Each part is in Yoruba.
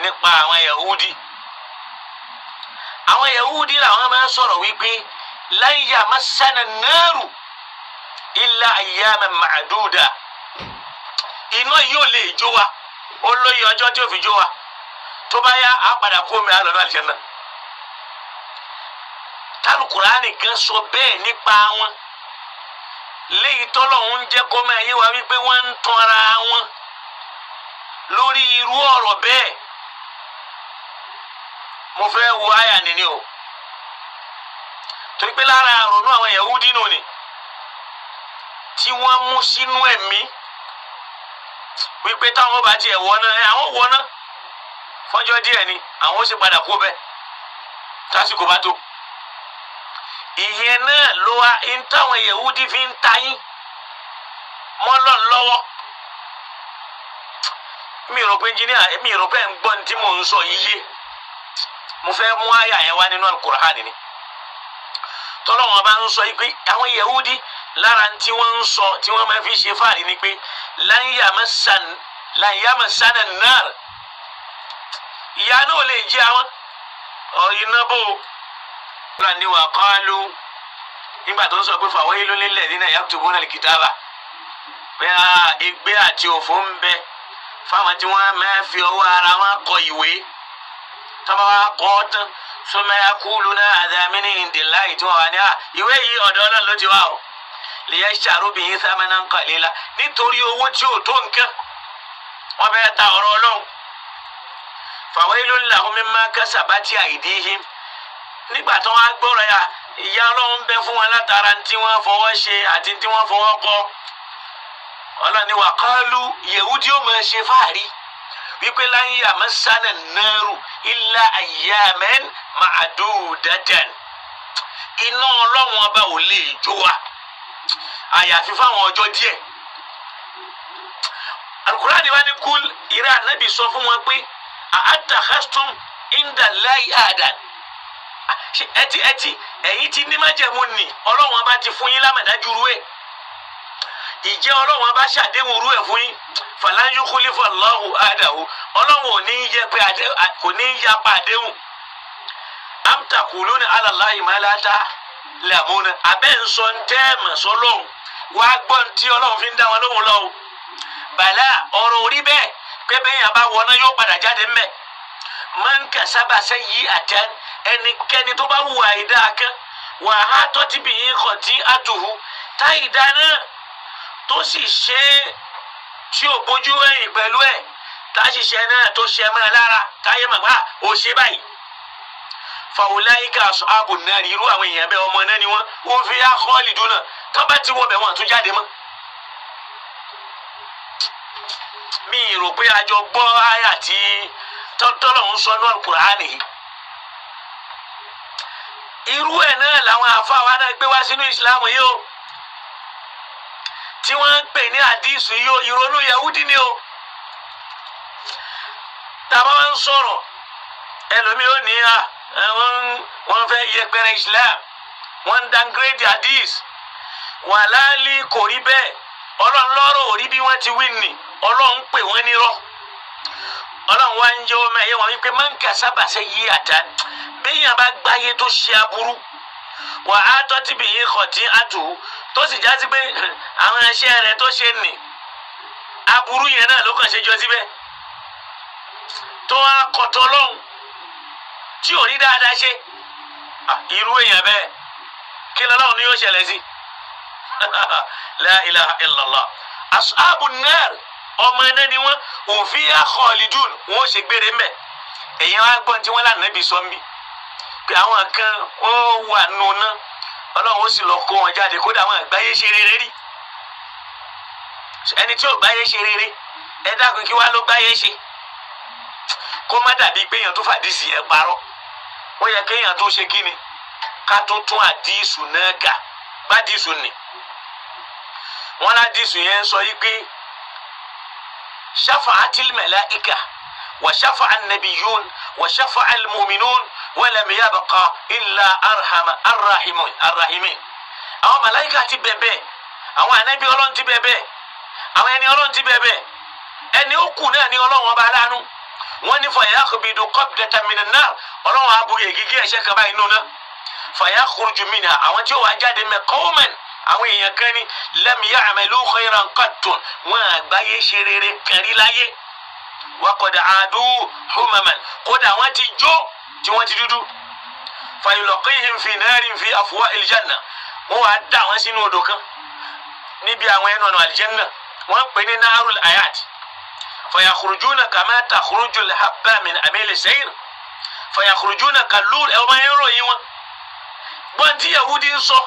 Nípa àwọn Yahudi, àwọn Yahudi làwọn máa ń sọ̀rọ̀ wípé lan yamassana an-naru illa ayyaman ma'duda. Iná yóò lè jó wa, ó lóye ọjọ́ tí ó fi jó wa, tó bá yá, á padà kó mi àlọ́ náà àlùjánnà. Tálùkùránì gan sọ bẹ́ẹ̀ nípa wọn, léyìí tọ́lọ́hún ń jẹ́ kó máa yé wa wípé wọ́n ń tanra wọn lórí irú ọ̀rọ̀ bẹ́ẹ̀. Mo fẹ́ wo àyà nìní o, torí pé lára àrònú àwọn Yahudi nù ni tí wọ́n mú sínú ẹ̀mí wípé táwọn bá tiẹ̀ wọ̀ náà, àwọn wọ̀ náà fọ́jọ́ díẹ̀ ni, àwọn ó sì padà kó bẹ́ẹ̀ tásìkò bá tó. Ìyẹn náà ló wá ń táwọn Yahudi fi ń ta yín mọ́lọ́n lọ́wọ́. Mi rò pé engineer, mi rò pé ń gbọ́ ní tí mò ń sọ yíyé. Mo fẹ́ mú àyà yẹn wá nínú Al-Qur'an ni tọ́lọ́wọ́n bá ń sọ yìí pé àwọn Yahudi, lára tí wọ́n ń sọ tí wọ́n máa fi ṣe fáàrí ni pé lan yamassana an-nar, ìyá náà lè jẹ́ àwọn iná bò ó. Ní wa qalu, nígbà tó ń sọ pé fawailun lilladhina yaktubuna al-kitaba, pé ègbé àti òfò ń bẹ fáwọn tí wọ́n máa fi ọwọ́ ara wọn kọ ìwé, tọ́ba wa kọ́ ọ́ tán, summa yaquluna hadha min indillahi, tí wọ́n wà ní à ìwé yìí, ọ̀dọ̀ Ọlọ́run ló ti wá o, liyashtaru bihi thamanan qalila, nítorí owó tí ò tó nǹkan, wọ́n fẹ́ ta ọ̀rọ̀ Ọlọ́run. Fawailun lahum mimma kasabati aydihim. Nígbà tí wọ́n á gbọ́rọ̀ ya, ìyà Ọlọ́run ń bẹ fún wọn látara tí wọ́n fọwọ́ ṣe àti tí wọ́n fọwọ́ kọ́. Ọlọ́run ni wa qalu, Yehudi ó máa ṣe fáàrí wípé lan yamassana an-naru illa ayyaman ma'dudatan, iná Ọlọ́run Ọba ò lè jó wa àyàfi fáwọn ọjọ́ díẹ̀. Alukurani wa ni kul, ìrẹ́ Anabi, sọ fún wọn pé a'attakhastum inda Allahi ahdan, ẹtì ẹtì ẹ̀yin ti ní májẹ̀mú ni Ọlọ́run Ọba ti fún yín lámàdájú rú ẹ̀, ìjẹ́ Ọlọ́run Ọba ṣàdéhùn rú ẹ̀ fún yín? Falan yukhlifa Allahu ahdahu, Ọlọ́run ò ní yẹ pé kò ní yapa àdéhùn. Am taquluna ala Allahi ma la ta'lamuna, abẹ́ ń sọ ń tẹ́ ẹ̀ mọ̀ sọlọ́run. Wàá gbọ́ tí Ọlọ́run fi ń dá wọn lóhùn lọ́wọ́. Bàlá, ọ̀rọ̀ orí bẹ́ẹ̀ pé bẹ́ẹ̀ yẹn bá wọná, yóò padà jáde ńbẹ̀. Man kasaba sayyi'atan, ẹnikẹ́ni tó bá wù àìdáa kan, wa hatat bihi khati'atuhu, táìdá náà tó sì ṣe é tí ò bójú ẹ̀yìn pẹ̀lú ẹ̀, tá a ṣiṣẹ́ náà tó ṣe mọ́ ẹ lára, táyé màgbà ó ṣe báyìí, fa ulaika ashabun nar, irú àwọn èèyàn bẹ́ẹ̀, ọmọ náà ni wọ́n, wọ́n fiha khaliduna, tó bá ti wọ bẹ̀, wọ́n tún jáde mọ́. Mi rò pé a jọ gbọ́ àyà tí tọ́lọ̀ ń sọ ní Al-Qur'ani yìí. Irú ẹ̀ náà làwọn àfáà náà gbé wá sínú Ìsìlámù yìí o, tí wọ́n ń pè ní àdìsù yìí o. Ìrònú Yahudi ni o. Tàbá wọn ń sọ̀rọ̀, ẹlòmíì ó ní à wọ́n fẹ́ yẹpẹrẹ Islam, wọ́n ń downgrade hadith. Wàláàlì, kò rí bẹ́ẹ̀. Ọlọ́run lọ́rọ̀ ò rí bí wọ́n ti wí nì. Ọlọ́run pè wọ́n nírọ́. Ọlọ́run wá ń jẹ́ ọmọ ẹ̀yẹ wọn wípé man kasaba sayyi'atan, béèyàn bá gbáyé tó ṣe aburú, wa hatat bihi khati'atuhu, tó sì já sí pé àwọn ẹṣẹ́ rẹ̀ tó ṣe nì, aburú yẹn náà ló kàn ṣe jọ síbẹ̀, tó wá kọ̀tọ̀ lọ́hùn tí ò rí dáadáa ṣe, irú èèyàn bẹ́ẹ̀, kí lọ́lọ́run ni yóò ṣẹlẹ̀ sí? La ilaha illallah. Ashabun nar, ọmọ ẹni ni wọn, hum fiha khalidun, wọn ò ṣe gbére mbẹ. Èèyàn wá gbọ́n tí wọ́n lànà bí sọ́nbí pé àwọn kan wọ́n wà nù náà, Ọlọ́run ó sì lọ kó wọn jáde, kódà àwọn àgbáyé ṣe rere rí. Ẹni tí ò gbáyé ṣe rere, ẹ dákun, kí wá ló gbáyé ṣe? Kó má dàbí pé èèyàn tó fàdísì yẹn parọ́. Ó yẹ kéèyàn tó ṣe kíni, ká tó tún àdísù náà kà bá dísù nì. Wọn ládísù yẹn sọ yìí pé shafa'atil malaika wa shafa'a an-nabiyyun wa shafa'a al-mu'minun wa lam yabqa illa arhama arrahimun arrahimin. Àwọn màláìka ti bẹ̀bẹ̀, àwọn ànábì Ọlọ́run ti bẹ̀bẹ̀, àwọn ẹni Ọlọ́run ti bẹ̀bẹ̀, ẹni ó kù náà ní Ọlọ́run Ọba aláàánú. Wọ́n Wọ́n ní fayakhbidu qabdatan minan nar, ọlọ́run abu ègígí ẹ̀ṣẹ́ kaba inú náà. Fayakhruju minha, àwọn tí ó wàá jáde mẹ́ qawman, àwọn èèyàn kan ní lam ya'malu khayran qattun, wọn àgbáyé ṣe rere kẹrí láyé. Wa qad aadu humaman, kódà wọ́n ti jó tí wọ́n ti dúdú. Fayulqihim fi narin fi afwa'il janna, wọ́n wàá dà wọ́n sínú odò kan níbi àwọn ẹnu ọ̀nà àlìjẹ́nà, wọ́n pè ní naharul ayat. Fayakhrujuna kama takhrujul habba min amili sayr, fayakhrujuna kalur. Ẹ̀ ọmọ yẹn ròyìn wọn gbọ́n tí Yahudi ń sọ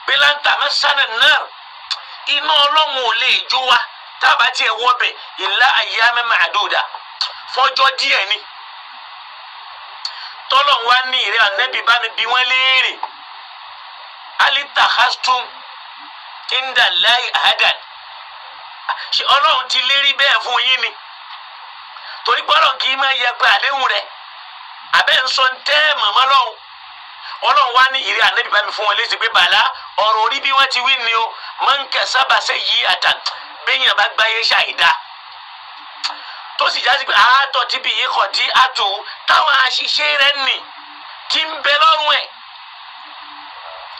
pé láǹtà mẹ́sàn-án náà, iná ọlọ́run ò lè jó wa tábà tiẹ̀ wọ́bẹ̀ illa ayyaman ma'duda, fọjọ́ díẹ̀ ni. Tọ́lọ̀ wa ní ìrẹ́ ànábì bá mi bí wọ́n léèrè, alitakhastum inda Allahi ahadan, ṣé ọlọ́run ti lérí bẹ́ẹ̀ fún yín ni? Torí gbọ́dọ̀ kì í máa yẹ pé àdéhùn rẹ̀ abẹ́ ń sọ tẹ́ mọ̀mọ́ lọ́hùn. Ọlọ́run wá ní ìrẹ́ ànábì bá mi fún wọn léṣe pé bàlá ọ̀rọ̀ orí bí wọ́n ti wí ni o. Man kasaba sayyi'atan, bẹ́yìn bá gbáyé ṣàìdá tó sì jásí pé àátọ́ tí bí yìí kọ̀ tí a tù táwọn àṣìṣe rẹ̀ nì tí ń bẹ lọ́rùn ẹ̀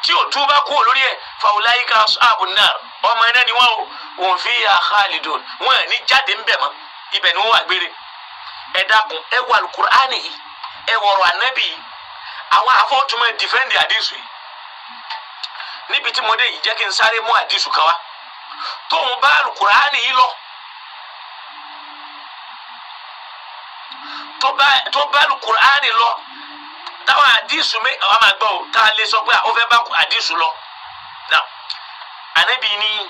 tí ò túbá kúrò lórí ẹ̀, faulaika ashabun nar, ọmọ iná ni wọ́n o, hum fiha khalidun, wọ́n ẹ̀ ní jáde ń bẹ̀ mọ́, ibẹ̀ ni wọ́n wà gbére. Ẹ dákun, ẹ wọ alukur'ani yìí, ẹ wọ̀rọ̀ ànábì yìí, àwọn afọ́túnmọ̀ dìfẹ́ǹdì àdìsù yìí. Níbi tí mo dé yìí, jẹ́ kí n sáré mú àdìsù kan wá tóun bá alukur'ani yìí lọ, tó bá alukur'ani lọ, táwọn àdìsù mi àwọn máa gbọ́ o, tá a lè sọ pé ó fẹ́ bá àdìsù lọ. Náà ànábì ní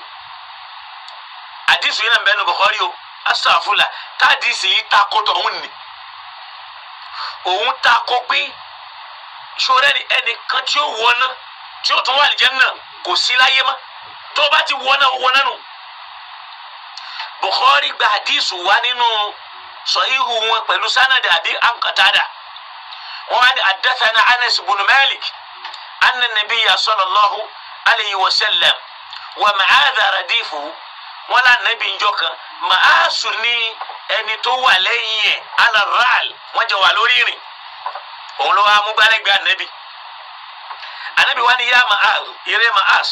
àdìsù yìí náà ń bẹ nu Bukhari o, asàfùlà tádìsì yìí takò tọ̀hún ni òun takò pé sọ̀rọ̀ ẹnìkan tí ó wọ náà tí ó tún wà lìjẹ́ náà kò sí láyé mọ́, tó bá ti wọ náà wọ náà nù. Bukhari gba àdìsù wá nínú sọ̀híhù wọn pẹ̀lú sanad àbí ankatada. Wọn wá ní haddathana Anas bin Malik anna nabiyya sallallahu alayhi wa sallam wa ma'adha radifuhu. Wọn lá nàbí njọ kan, màásù ní ẹni tó wà lẹ́yìn ẹ̀ ala ra'al, wọ́n jọ wà lórí ìrìn, òun ló wá mú gbálẹ́gbẹ́ ànábì. Ànábì wá ní yá ma'az, eré ma'az.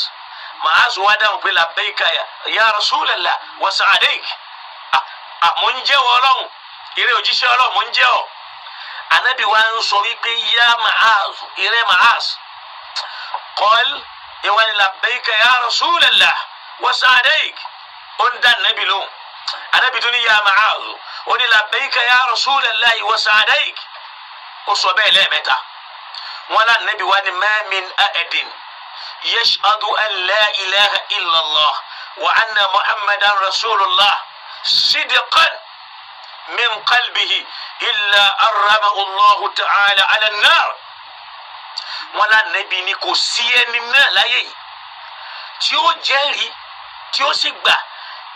Ma'az wá dáhùn pé labbaika ya rasulallah wa sa'adaik, mò ń jẹ́wọ́ ọlọ́run, eré òjíṣẹ́ ọlọ́run, mò ń jẹ́wọ́. Ànábì wá ń sọ wípé yá ma'az, eré ma'az, qal ìwà ni labbaika ya rasulallah wa sa'adaik. Ó ń dá ànábì lóhùn. Ànábì tún ní yá ma'az, ó ní labbaika ya rasulallah wa sa'adaik. Ó sọ bẹ́ẹ̀ lẹ́ẹ̀mẹ́ta. Wọn lá nàbí wa ni ma min ahadin yashhadu an la ilaha illallah wa anna muhammadan rasulullah sidqan min qalbihi illa arramahu allahu ta'ala ala an-nar. Wọn lá nàbí ni kò sí ẹni náà láyé yìí tí ó jẹ́rìí tí ó sì gbà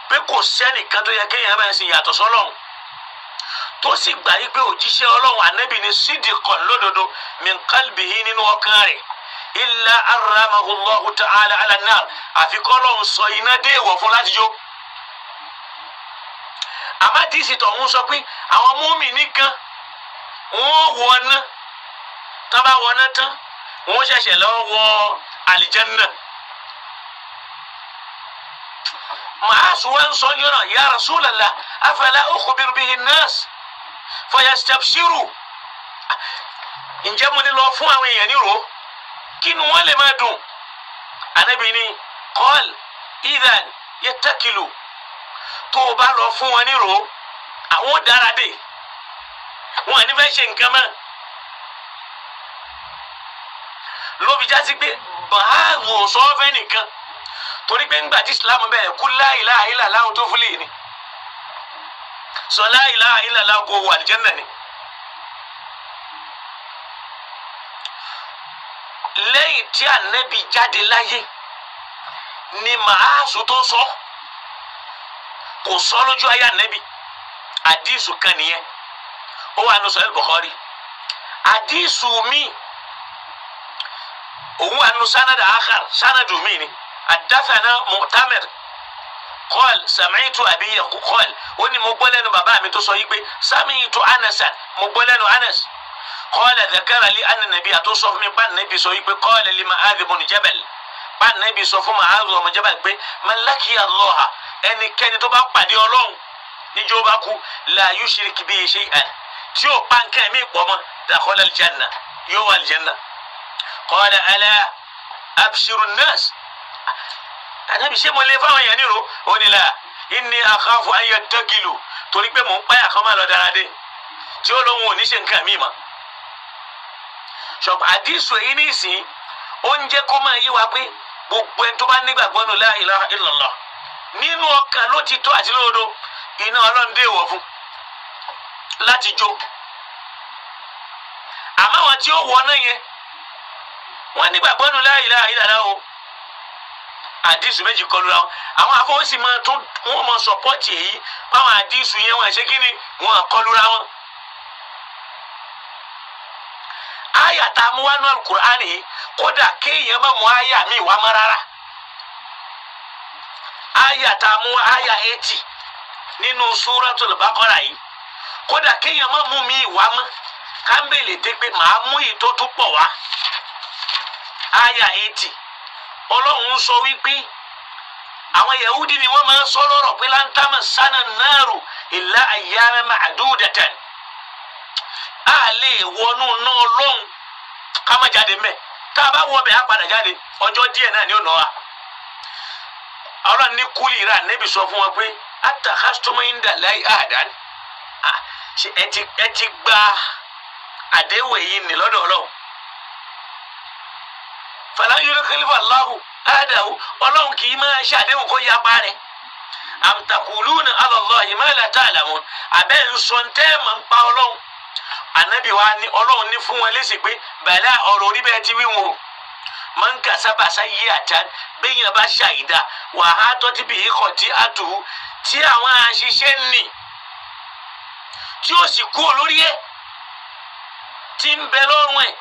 pé kò sẹ́nìkan tó yẹ kéèyàn máa sìn yàtọ̀ sọ́lọ́run, tó sì gbà yí pé òjíṣẹ́ ọlọ́run ànábì ní sídìkọ̀ lódodo min qalbihi, nínú ọkàn rẹ̀, illa arramahu Allahu ta'ala ala an-nar, àfi k'Ọlọ́run sọ iná dé ìwọ̀ fún láti jó. Àmàdísì tọ̀hún sọ pé àwọn mùmínì kan wọ́n wọ ná, tán bá wọ ná tán, wọ́n ṣẹ̀ṣẹ̀ lọ wọ àlìjánnà. Màásù wa ń sọ yọ̀nà ya Rasulallah afala ukhbiru bihi an-nas fayastabshiru, ǹjẹ́ mo lè lọ fún àwọn èèyàn nírò kí inú wọn lè máa dùn? Ànábì ní qal idhan yattakilu, tó o bá lọ fún wọn nírò àwọn dára dé, wọn ní fẹ́ ṣe nǹkan mọ́. Ló fi jásí pé bàáwò sọ́fẹ́ nìkan, torí pé ńgbà tí Islam bẹ̀rẹ̀ kú la ilaha illallah tó fúlẹ̀ ni sọ la ilaha illallah kó wà àlìjánnà ni. Lẹ́yìn tí ànábì jáde láyé ni màásù tó sọ, kò sọ lójú ayé ànábì. Àdìsù kan nìyẹn, ó wà nù Sahih Bukhari. Àdìsù mi òun wà nù sanad akhar, sanadu mi ni haddathana Mu'tamir Qal sami'tu abi qal, ó ní mo gbọ́ lẹ́nu bàbá mi tó sọ yìí pé sami'tu Anasan, mo gbọ́ lẹ́nu Anas. Qala dhakara li anna nabiyya, tó sọ fún mi pa nàbí sọ yìí pé qala li Mu'adh ibn Jabal, pa nàbí sọ fún Mu'adh ọmọ Jabal pé man laqiya Allaha, ẹnikẹ́ni tó bá pàdé Ọlọ́run níjó bá kú, la yushrik bihi shay'an, tí ó pa nǹkan mi pọ̀ mọ́, dakhala aljanna, yóò wà aljanna. Qala ala abshiru nnas, anabi ṣé mo lè fáwọn èèyàn nírò? Ó ní la inni akhafu an yattakilu, torí pé mò ń páyà kan máa lọ dára dé tí ó lóun ò ní ṣe nǹkan mi mọ́. Ṣọ̀pọ̀ àdìsù èyí ní ìsìn ó ń jẹ́ kó máa yé wa pé gbogbo ẹni tó bá nígbàgbọ́ nù la ilaha illallah nínú ọkàn ló ti tó àti lódodo, iná Ọlọ́run dé wọ̀ fún láti jó. Àmọ́ àwọn tí ó wọ náà yẹn wọ́n nígbàgbọ́ nù la ilaha illallah o. Àdìsù méjì kọlu ra wọn, àwọn afọwọ́sí máa tún wọ́n máa sọpọ́tì èyí báwọn àdìsù yẹn wọ́n ṣe kí ni wọ́n kọlu ra wọn. Àyà tá a mú wá nú Al-Qur'ani yìí, kódà kéèyàn má mú àyà mi wá mọ́ rárá. Àyà tá a mú àyà 80 nínú Suratul Baqara yìí, kódà kéèyàn má mú mi wá mọ́, kámbèlè dé pé màá mú yìí tó tún pọ̀ wá. Àyà 80 Ọlọ́run sọ wípé àwọn Yahudi ni wọ́n máa ń sọ lọ́rọ̀ pé lan tamassana an-naru illa ayyaman ma'dudatan, a lè wọnú náà lọ́hùn ká má jáde mẹ́, tá a bá wọ bẹ̀ á padà jáde, ọjọ́ díẹ̀ náà ni ó nà wá. Ọlọ́run ní kúlì rà nẹ́bí sọ fún wọn pé attakhastum inda Allahi ahdan, ṣe ẹ ti gba àdéhùn èyí ní lọ́dọ̀ Ọlọ́run. Falan yukhlifa Allahu ahdahu, Ọlọ́run kì í máa ṣe àdéhùn kó yapa rẹ̀. Am taquluna ala Allahi ma la ta'lamun, àbẹ́ nsọ̀ntẹ́ mọ̀ ń pa Ọlọ́run. Anabi wa ni Ọlọ́run ní fún wọn lésì pé bàlá ọ̀rọ̀ orí bẹ́ẹ̀ ti wí wọn o. Man kasaba sayyi'atan, bẹ́yìn bá ṣàyídá wàhálà tọ́tí bìí kọ̀ tí a tù ú tí àwọn àṣìṣe nì tí ó sì kú olórí ẹ̀ tí ń bẹ lọ́rùn ẹ̀,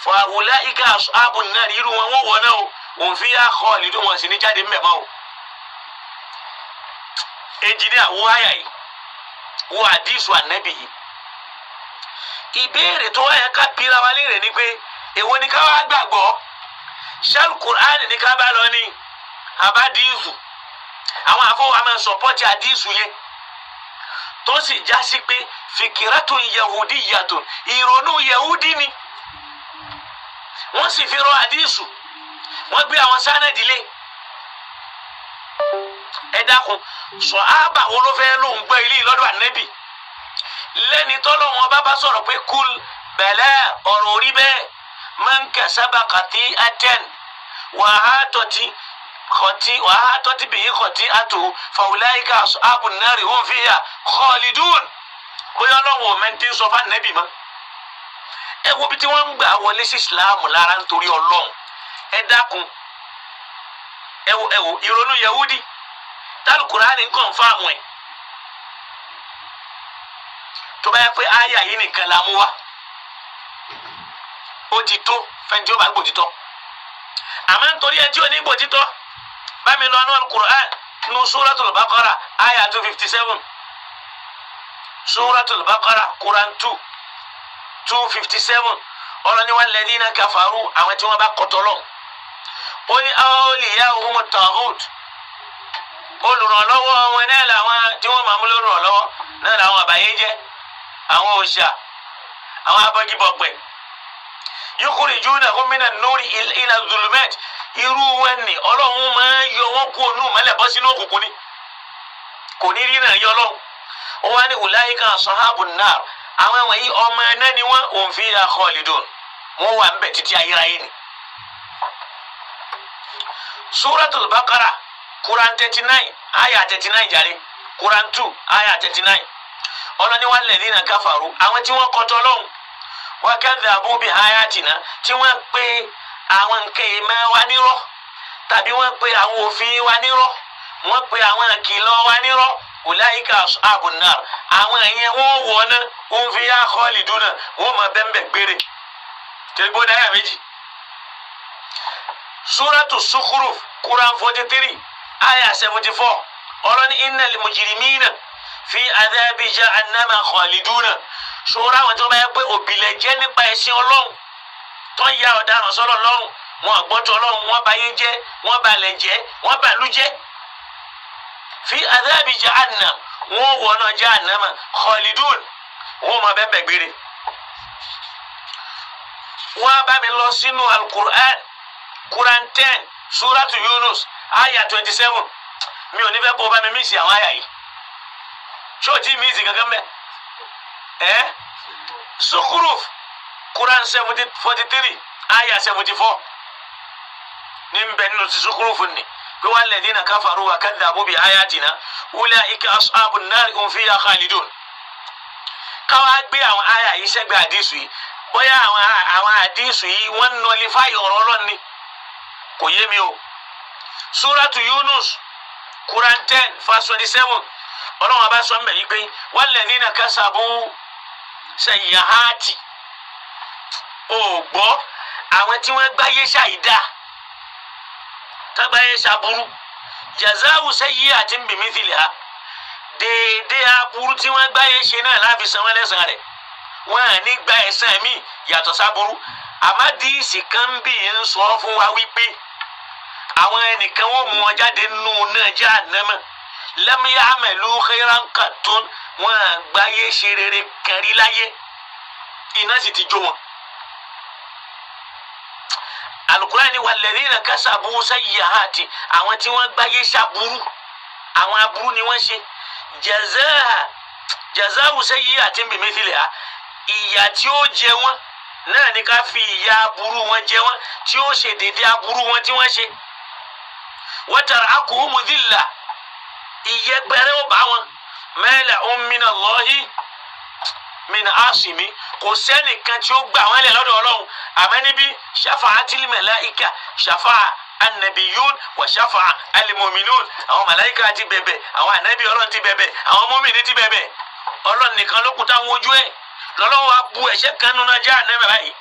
fa ulaika ashabun nar, irú wọn wọ́n wọ̀ náà o, òun fi yá khalidun, wọn sì ní jáde mbẹ̀ mọ́ o. Ẹnjìníà wọ àyà yìí, wọ àdìsù ànábì yìí, ìbéèrè tó wáyà ká bira wa léèrè ni pé èwo ni ká wá gbàgbọ́? Ṣáàlù Kùránì ní ká bá lọ ní àbádìsù? Àwọn àfọwọ́ àmọ́ sọpọ́tì àdìsù yẹn tó sì já sí pé fìkìrátù yahudi yàtọ̀ ìrònú yahudi ni wọ́n sì fi rọ àdìsù, wọ́n gbé àwọn sánẹ́dì lé. Ẹ dákun, sọ ábà wo ló fẹ́ lóun gbọ́ ilé lọ́dọ̀ ànẹ́bì lẹ́ni tọ́lọ́ wọn bá bá sọ̀rọ̀ pé kúl bẹ̀lẹ́ ọ̀rọ̀ orí bẹ́ẹ̀ man kasaba khati'atan wàhátọ́tì kọtí wàhátọ́tì bìí kọtí àtò fàwùláyíkà ashabun nari hum fiha khalidun. Bóyá ọlọ́run ò mẹ́ntì sọ fún ànẹ́bì mọ́. Ẹ wo bí tí wọ́n ń gbà wọlé sí ìsìláàmù lára nítorí Ọlọ́run. Ẹ dákun, ẹ wo ẹ wo ìrònú Yahudi tálùkùránì ń kọ̀nfàmù ẹ̀. Tó bá yẹ pé àyà yìí nìkan la mú wá, ó ti tó fẹ́ni tí ó bá gbòtítọ́. Àmọ́ nítorí ẹni tí ò ní gbòtítọ́, bá mi lọ nú Al-Qur'an nú Suratul Baqara àyà 257, Suratul Baqara Quran 2 257, ọlọ́ni walladhina kafaru, àwọn tí wọ́n bá kọtọ́ lọ, ó ní awliya'uhumu taghut, olùrànlọ́wọ́ wọn náà làwọn tí wọ́n máa mú lórùrànlọ́wọ́ náà làwọn àbáyé jẹ́, àwọn òòṣà, àwọn abọ́gibọ̀pẹ̀. Yukhrijunahum minan nuri ila dhulumat, irú wọn ni Ọlọ́run máa ń yọ wọn kú onú mọ́lẹ̀ bọ́ sínú òkùnkùn ni, kò ní rí náà yọ Ọlọ́run. Ó wá ní ulaika ashabun nar, àwọn wọ̀nyí ọmọ ẹ̀ná ni wọ́n, hum fiha khalidun, wọ́n wà ń bẹ̀ títí ayérayé ni. Suratul Baqara Quran 39 aya 39 jàre, Quran 2 aya 39, ọlọ́ni walladhina kafaru, àwọn tí wọ́n kọtọ lọ́hùn, wa kadhabu bi ayatina, tí wọ́n pe àwọn nǹkan ìmọ̀ wa nírọ́, tàbí wọ́n pe àwọn òfin wa nírọ́, wọ́n pe àwọn ìkìlọ̀ wa nírọ́, ulaika ashabun nar, àwọn ẹ̀yẹn wọ́n wọ̀ ná, hum fiha khaliduna, wọ́n mọ̀ bẹ́ẹ̀ gbére. Tẹ̀gbọ́n náírà méjì. Suratu Zukhruf Quran 43 aya 74, ọlọ́ni innal mujrimina fi adhabi jahannama khaliduna. Ṣòro àwọn tí wọ́n bá yẹ pé òbílẹ̀ jẹ́ nípa ẹ̀sìn Ọlọ́run, tó ń ya ọ̀daràn sọ́lọ̀ lọ́rùn, wọn àgbọ́tọ̀ Ọlọ́run, wọ́n bà yé jẹ́, wọ́n balẹ̀ jẹ́, wọ́n bàlú jẹ́. Fi adhabi jahannam, wọ́n wọ̀ náà jahannama, khalidun, wọ́n máa bẹ́ẹ̀ bẹ́ẹ̀ gbére. Wọ́n á bá mi lọ sínú Alukur'an, Quran 10, Suratu Yunus, aya 27. Mi ò ní fẹ́ kó o bá mi miss àwọn aya yìí. Ṣé o ti miss kankan mẹ́ ẹ́? Zukhruf, Quran 70 43, aya 74 ní bẹ nínú ti Zukhruf ni pé walladhina kafaru wa kadhabu bi ayatina ulaika ashabun nar hum fiha khalidun. Káwá gbé àwọn aya yìí sẹ́gbẹ̀ẹ́ àdìsù yìí, bóyá àwọn àdìsù yìí wọ́n nullify ọ̀rọ̀ Ọlọ́run ni, kò yé mi o. Suratu Yunus, Quran 10 verse 27, Ọlọ́run abá sọ mbẹ̀ yìí pé walladhina kasabu sayyahati. Ò gbọ́, àwọn tí wọ́n gbáyé ṣàìdá, tágbáyé ṣàbúrú, jazau sayyi'atin bimithliha, déédéé aburú tí wọ́n gbáyé ṣe náà láfi san wọ́n lẹ́san rẹ̀. Wọ́n à ní gba ẹ̀san mi yàtọ̀ sáburú. Àmádìísì kan bí ń sọ fún wa wípé àwọn ẹnìkan wọ́n mú wọn jáde nínú náà jahannama, lam ya'malu khairan qattun, wọn à gbáyé ṣe rere kan rí láyé, iná sì ti jó wọn. Alukurani, walladhina kasabu sayyahati, àwọn tí wọ́n gbáyé ṣàbúrú, àwọn aburú ni wọ́n ṣe, jazau sayyi'atin bimithliha, ìyà tí ó jẹ wọ́n náà ní ká fi ìyà aburú wọn jẹ wọ́n, tí ó ṣe dédé aburú wọn tí wọ́n ṣe. Wa tarhaquhum dhillah, ìyẹgbẹrẹ ó bá wọn. Ma lahum minallahi min asimi, kò sẹ́nìkan tí ó gbà wọ́n lẹ̀ lọ́dọ̀ Ọlọ́run. Àmọ́ níbi shafa'atil malaika, shafa'a annabiyun wa shafa'a almu'minun, àwọn màláìka ti bẹ̀bẹ̀, àwọn ànábì Ọlọ́run ti bẹ̀bẹ̀, àwọn mọ́mìnì ti bẹ̀bẹ̀, Ọlọ́run nìkan ló kù táwọn ojú ẹ̀ lọ́lọ́wọ́ wa bu ẹ̀ṣẹ̀ kan nínú ajá ànábì báyìí.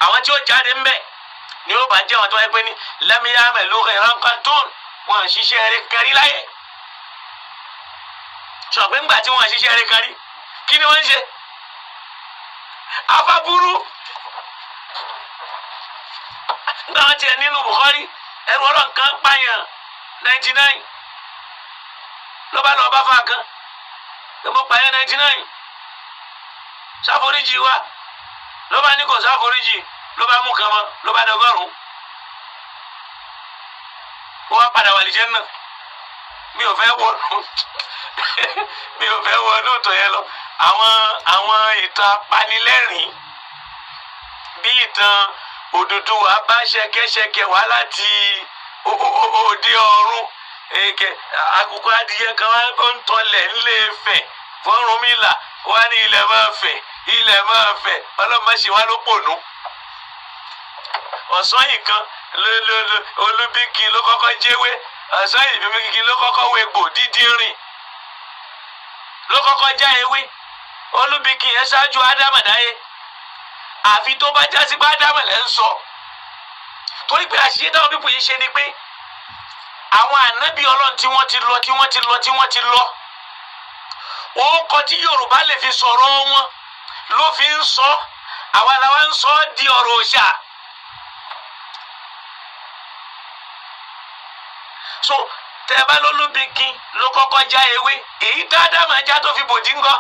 Àwọn tí ó jáde ń bẹ̀ ni ó bá jẹ́ àwọn tó wáyé pé ní lam ya'malu khayran qattun, wọn à ṣiṣẹ́ rẹ̀ kárí láyé. Sọ pé ńgbà tí wọn à ṣiṣẹ́ rẹ̀ kárí, kí ni wọ́n ń ṣe? Afábúrú. Ńgbà wọn tiẹ̀ nínú Bukhari, ẹrú Ọlọ́run kan pààyàn 99, ló bá lọ bá fa kan pé mo pààyàn 99, sáforíjì wa. Ló bá ní kò sáforíjì, ló bá mú kan mọ́, ló bá dọgọ́rùn-ún, ó wá padà wà lìjẹ́ náà. Mi ò fẹ́ wọnú ìtàn yẹn lọ. Àwọn ìtàn apanilẹ́rìn bí ìtàn Odùduwà bá ṣẹ̀kẹ̀ṣẹ̀kẹ̀ wá láti òde ọ̀run, èkè àkùkọ adìyẹ kan wá ń tọlẹ̀ ńlẹ̀ Ifẹ̀ f'Ọ̀rúnmìlà wá ní ilẹ̀ máa fẹ̀, ilẹ̀ máa fẹ̀, ọlọ́mọ ṣe wá ló pònú. Ọ̀sán yìí kan olúbíkì ló kọ́kọ́ jẹ́wé, ọ̀sán yìí bíbíkì ló kọ́kọ́ wégbò, dídí rìn ló kọ́kọ́ já ewé. Olúbíkì yẹn ṣáájú ádámà dáyé, àfi tó bá jásí pé ádámà lẹ́ ń sọ. Torí pé àṣìṣe táwọn pípọ̀ yìí ṣe ni pé àwọn ànábì Ọlọ́run tí wọ́n ti lọ, tí wọ́n ti lọ, tí wọ́n ti lọ, orúkọ tí Yorùbá lè fi sọ̀rọ̀ wọn ló fi ń sọ, àwa làwa ń sọ ọ́ di ọ̀rọ̀ òòṣà. So tẹ bá lólúbikin ló kọ́kọ́ já ewé, èyí tá ádámà já tó fi bòdì ńkọ́?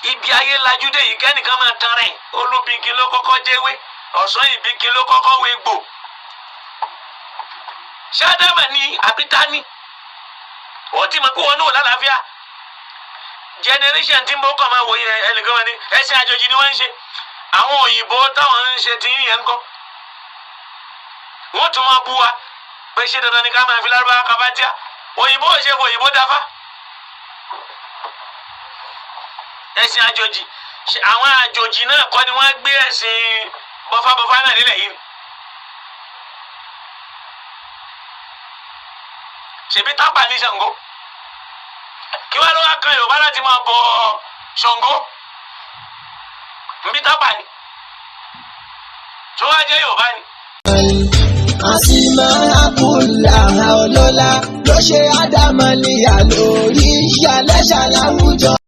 Ibi ayé lajú dé yìí, kẹ́nìkan máa tan rẹ̀, olúbikin ló kọ́kọ́ jẹ́wé, ọ̀sán ìbíkin ló kọ́kọ́ wégbò. Ṣé ádámà ni àbí tání? Ó ti mọ̀ pé wọn náà lálàáfíà. Generation tí ń bọ́ kọ́ máa wò yẹn, ẹnìkan wọn ni ẹ̀sìn àjòjì ni wọ́n ń ṣe. Àwọn òyìnbó táwọn ń ṣe ti yín yẹn ń kọ́, wọ́n tún máa bú wa pé ṣé dandan ni ká máa fi lárúbáwá kaba tíá? Òyìnbó ò ṣe òyìnbó dáfá. Ẹ̀sìn àjòjì, àwọn àjòjì náà kọ́ ni wọ́n gbé ẹ̀sìn bọ́fábọ́fá náà nílẹ̀ yìí. Ṣèbí tápà ní Ṣàngó, kí wọ́n lọ́wọ́ kan Yorùbá láti máa bọ Ṣàngó? Nbí tápà ni tó wá jẹ́ Yorùbá ni. Àsìmọ́ Àkùlà ọlọ́lá ló ṣe ádámọ̀lìyà lórí ìyálẹ́ṣà láwùjọ.